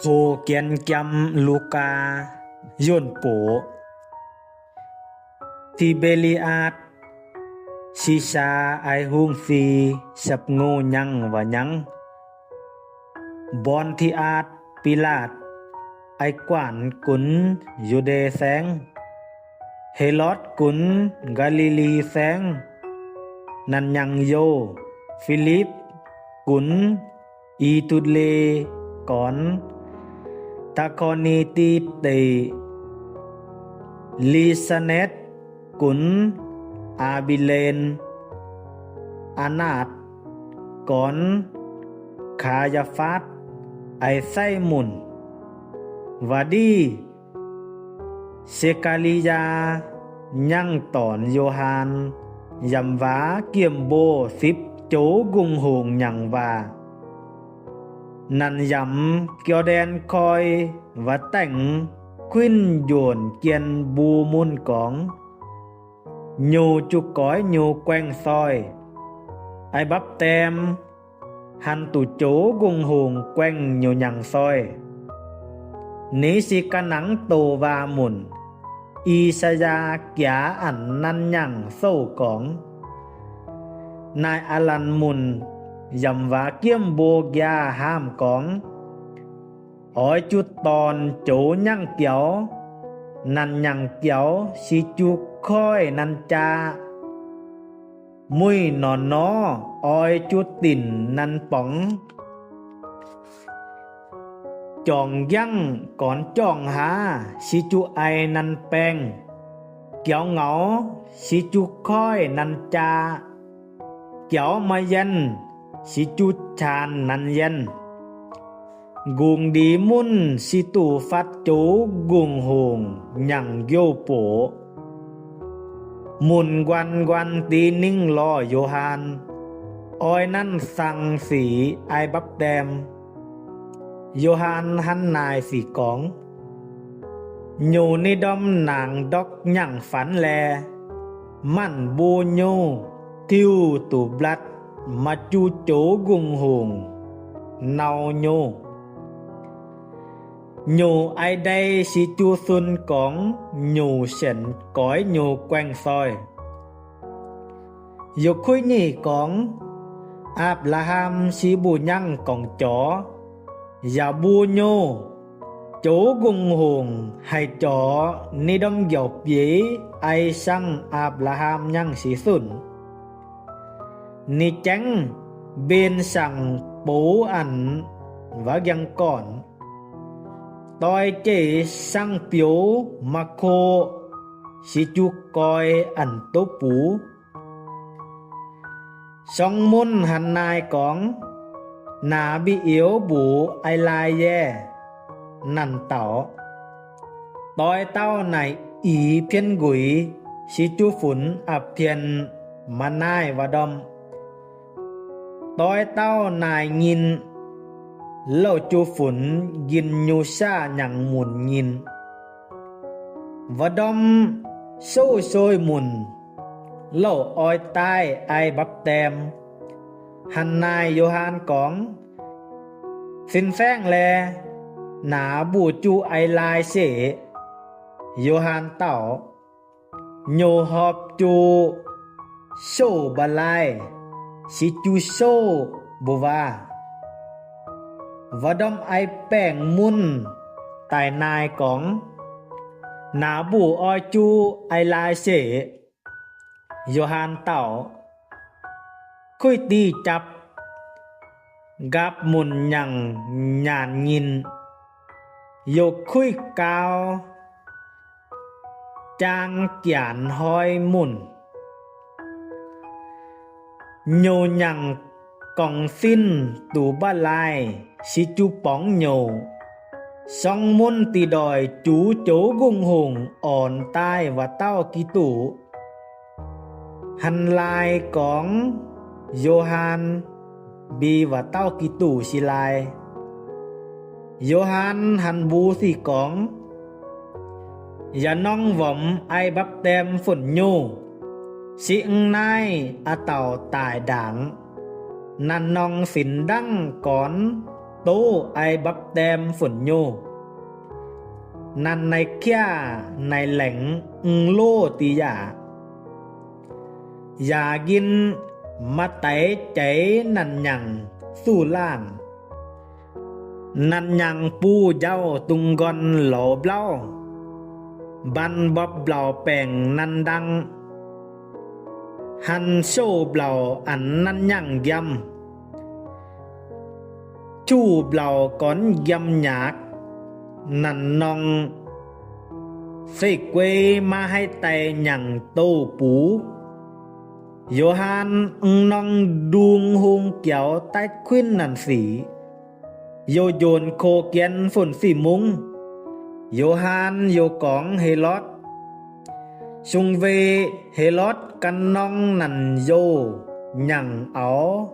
Kox Janx Jam Lugaa Yunh Boc. Ti^mbe^li^aatc, Sisaa Ai^hungh Fii, Sapv Ngouh Nyangh Waac Nyangv, Born^ti^aatc Bilaatc, Ai^guaanc Gunx Yu^nde Saengv, Helotv Gunx Gaa^li^li Saengv, Naanc Nyangc Youh Filipv Gunx I^tu^le Gornx, Taa^ko^ni^di Deic, Li^saa^netv Gunx Aa^mbi^len, Aa^naatc Gornx Kaa^yaa^faatv, Ai^sai^mun Waac^ndih, Se^kaa^li^yaa, Nyangh Dornc Yo^han, yaac waac jiem mbo sipv joux ngongh hongc nyangc waac. Naanc yamc Jor^ndaen Koi waac daengh kuinv njuonc jien mbuo mun gorngv, Nyuc juv goix nyuc guaengh soih. Ai^mbapv^daem hanc duqv joux ngongh hongc guaengh nyuc nyangc soih. Ni si ga'nangv doh waac-munc, I^saa^yaa jaax a'nanh nyangh souv gorngv, Naaic aav lanc munc yaac waac jiem mbo nqaah haamh gorngv, Oix juv dorn joux nyangh jaux, naanc nyangc jaux si juv koiv naanc jaa. Muic norc norv oix juv dinc naanc borngz. Jorngc njangv gornx jorngh haav si juv ai naanc baengh. Jaux ngaux si juv koiv naanc jaa. Jaux maaih yienh si juv qaan naanc yienh. Ngungh ndiev munv si duqv faatv joux ngongh hongc nyangc youh boc. Munc nquan nquan diex ningh lorh Yo^han, oix nanv sang sic ai mbapv daem. Yo^han hnangv naaic sic gorngv, Nyungc ni ndorm naangc ndorqc nyangh fanx laeh, manc mbuo nyouh tiuv duqv mblatc maaih juv joux ngongh hongc nau nyouh. Nyungc ai ndai si juv sun gorngv nyungc sienx goix nyungc guaeng-soih. Yie kuiv nyic gorngv, Apc^laa^ham si mbuo nyangh gorngv jorx, yaac mbuo nyouh joux ngongh hongc haih jorx ni ndorm njoux bieiv ai sangv Apc^laa^ham nyangh si sunh. Ni jaengv mbenc saangc boux anc waav njang gorn-doix, jeic sangv bioux maaz-koqv si juv goi anc duqv buv. Sorng munv hnangv naaic gorngv, Naaic mbiv-iouz mbuox Ai^lai^ye, Naanc Dauh, doix dauh naaic ix pien nquix si juv funx apc pien maa naaiv waac ndorm. Doix dauh naaic nyinh, louh juv funx njinh nyuv saav nyangc munc nyinh. Waac ndorm souv soi munc, louh oix daaih ai mbapv daem. Hnangv naaic Yo^han gorngv, Sin-saengv laeh, naaic mbuox juv Ai^lai^se. Yo^han dauh, Nyouh horpc juv souv mba'laaih si juv souv mbu'waav. Waac ndorm ai baengh munv daaih naaic gorngv, Naaic mbuox oix juv Ai^lai^se. Yo^han dauh, Kuiv diqv japv, nqaapv munc nyangc nyaanh nyinh, youh kuiv gau, jaang janx hnoi munc. Nyouh nyangc gorngv sin duqv mba'laaih si juv borngz nyouh, sorng munv diqc ndoic juv joux ngongh hongc ornx daaih waac dauh Giduc. Hnangv naaic gorngv Yo^han mbiv waac dauh Giduc si lai. Yo^han hnangv mbuo sic gorngv, Yaac norm wormx ai mbapv daem fun-nyuv, se hnangv naaiv a'dauh daic ndaangc. Naanc norm sinx ndangv gornx doqv ai mbapv daem fun-nyuv. Nanc naaic kiaav naaic laengz mv loh dih yaac, yaac nqin maaih daix jaiz nanc nyangc suv laanh. Nanc nyangc buv njaaux dungz nqorn lorz mblauv, mban mbopv mblauc baengc nanc ndang, han sou mblauc anx nanc nyangc nqiamv. Juv mblauc gornv nqiamv nyaqc, nanc norng fei guei maiv haih daaih nyangc douh buv. Yo^han mv norng ndung hung jaux daaih kuinv nanc sic, youh njonc kox jienv fun-sic mungv. Yo^han youh gorngv Helotv, sung-wei Helotv gan norng nanc youh nyangc auv,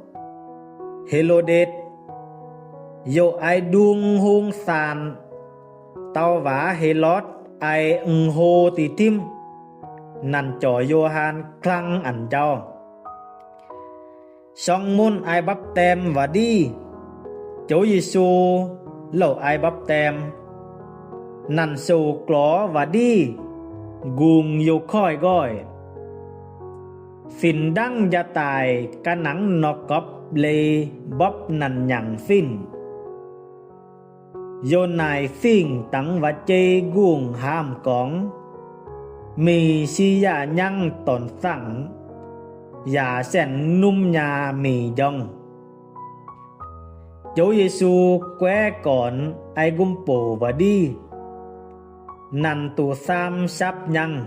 Helodetv, youh ai ndung hung saanc. Dau waac Helotv ai mv hlo dih timv. Nanc jorc Yo^han klang anx njaaux, Sorng munv ai mbapv daem waac-ndiv. Joux Yesu louc ai mbapv daem. Nanc sou glorx waac-ndiv, nqungc youh koiv nqoi. Finx ndangv njaac daic ga'nangv norqc gopv leiz mbopv nanc nyangc finh. Yo^naaic fingx dangx waac-jei nqungc haamh gorngv, Mih si yaac nyangv dornc zangh, yaac saenx num nyaah mih njorngh. Joux Yesu guaiv gornx ai nqumh bouc waac-ndiv, nanc duqv saam sapv nyangh.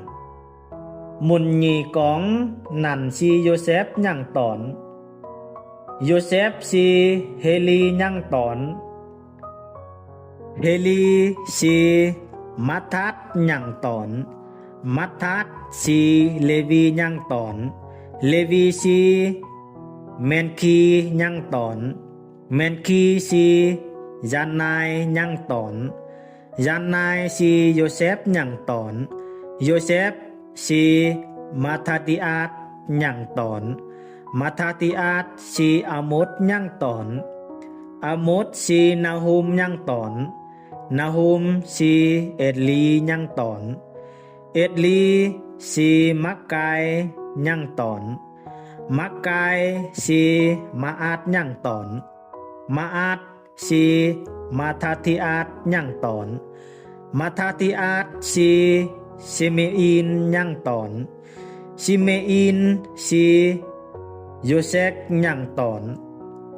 Munc nyeic gorngv nanc si Yosepv nyangh dornc. Yosepv si Heli nyangh dornc. Heli si Matv^taatv nyangh dornc. Matv^taatv si Lewi nyangh dornc. Lewi si Maengki nyangh dornc. Maengki si Yaanai nyangh dornc. Yaanai si Yosepv nyangh dornc. Yosepv si Maa^taa^ti^atv nyangh dornc. Maa^taa^ti^atv si Aa^motv nyangh dornc. Aa^motv si Naa^hum nyangh dornc. Naa^hum si Etc^li nyangh dornc. Etc^li si Makv^gai nyangh dornc. Makv^gai si Maa^atv nyangh dornc. Maa^atv si Maa^taa^ti^atv nyangh dornc. Maa^taa^ti^atv si Si^me^in nyangh dornc. Si^me^in si Yosekv nyangh dornc.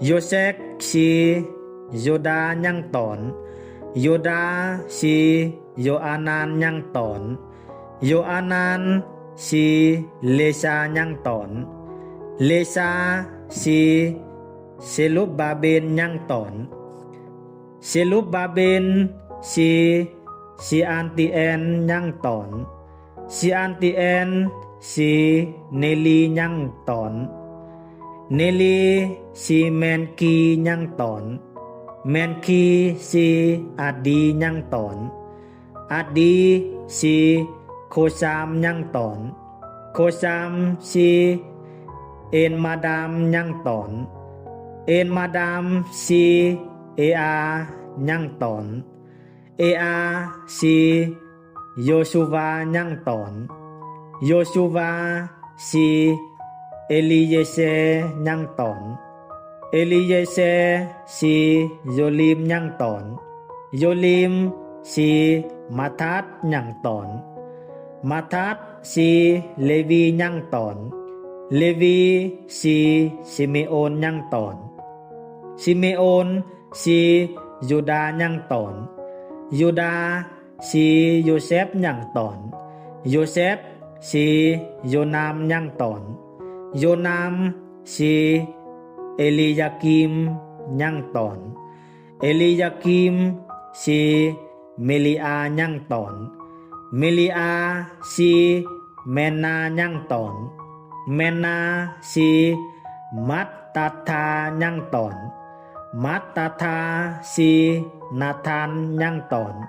Yosekv si Yodaa nyangh dornc. Yodaa si Yo^aa^naan nyangh dornc. Yo^aa^naan si Lesaa nyangh dornc. Lesaa si Se^lupv^mbaa^mben nyangh dornc. Se^lupv^mbaa^mben si She^aan^ti^en nyangh dornc. She^aan^ti^en si Ne^li nyangh dornc. Ne^li si Maen^ki nyangh dornc. Maen^ki si Atc^ndi nyangh dornc. Atc^ndi si Ko^saam nyangh dornc. Ko^saam si En^maa^ndaam nyangh dornc. En^maa^ndaam si Ea nyangh dornc. Ea si Yo^su^waa nyangh dornc. Yo^su^waa si E^li^ye^se nyangh dornc. E^li^ye^se si Yolim nyangh dornc. Yolim si Maa^tatv nyangh dornc. Maa^tatv si Lewi nyangh dornc. Lewi si Si^me^on nyangh dornc. Si^me^on si Yudaa nyangh dornc. Yudaa si Yosepv nyangh dornc. Yosepv si Yonaam nyangh dornc. Yonaam si E^li^yaa^gim nyangh dornc. E^li^yaa^gim si Me^li^aa nyangh dornc. Me^li^aa si Maenaa nyangh dornc. Maenaa si Matv^taa^taa nyangh dornc. Matv^taa^taa si Naathaan nyangh dornc.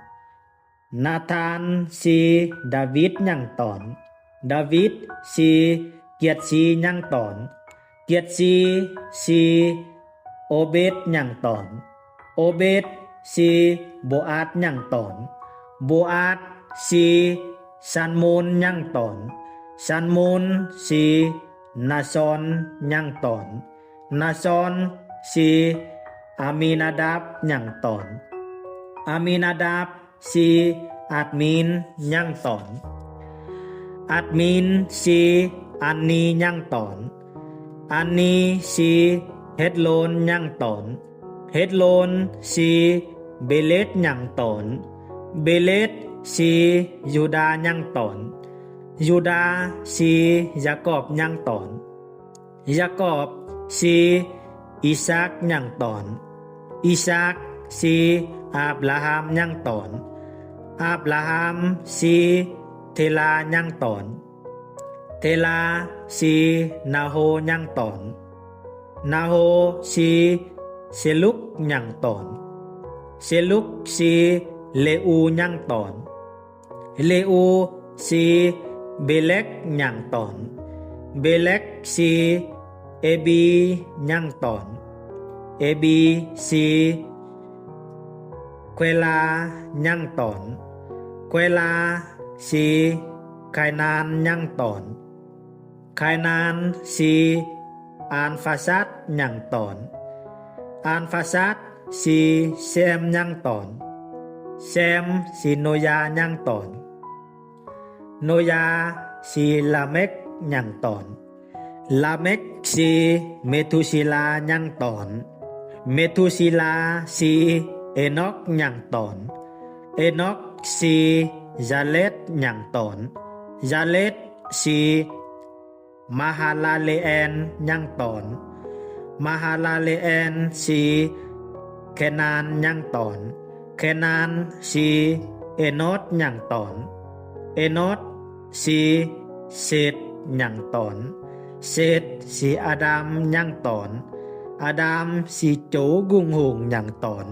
Naathaan si Ndaawitv nyangh dornc. Ndaawitv si Giet^si nyangh dornc. Giet^si si O^mbetv nyangh dornc. O^mbetc se Mbo^aatv nyangv dornc. Mbo^aatv se Saalmon nyangv dornc. Saalmon se Naasorn nyangv dornc. Naasorn se Aa^mi^naa^ndapv nyangv dornc. Aa^mi^naa^ndapv se Atc^min nyangv dornc. Atc^min se Ani nyangv dornc. Ani se Hetv^lon nyangv dornc. Hetv^lon se Mbeletv nyangv dornc. Mbeletv se Yu^ndaa nyangv dornc. Yu^ndaa se Yaakopv nyangv dornc. Yaakopv se I^sakc nyangv dornc. I^sakc se Apc^laa^ham nyangv dornc. Apc^laa^ham se Telaa nyangv dornc. Telaa se Naa^ho nyangv dornc. Naa^ho se Se^lukv nyangv dornc. Se^lukv se Le^u nyangv dornc. Le^u se Mbelekv nyangv dornc. Mbelekv se Ebi nyangv dornc. Ebi se Kuelaa nyangv dornc. Kuelaa se Kaanaan nyangv dornc. Kaanaan se Aa^n^faa^satv nyangv dornc. Aa^n^faa^satv se Sem nyangv dornc. Sem se Noyaa nyangv dornc. Noyaa se Laamekv nyangv dornc. Laamekv se Me^tu^se^laa nyangv dornc. Me^tu^se^laa se Enorkv nyangv dornc. Enorkv se Yaaletv nyangv dornc. Yaaletv se Maa^haa^laa^le^en nyangv dornc. Maa^haa^laa^le^en se Kaanaan nyangv dornc. Kaanaan se Enotv nyangv dornc. Enotv se Setv nyangv dornc. Setv se Aa^ndam nyangv dornc. Aa^ndam se Joux Gungh Hungh nyangv dornc.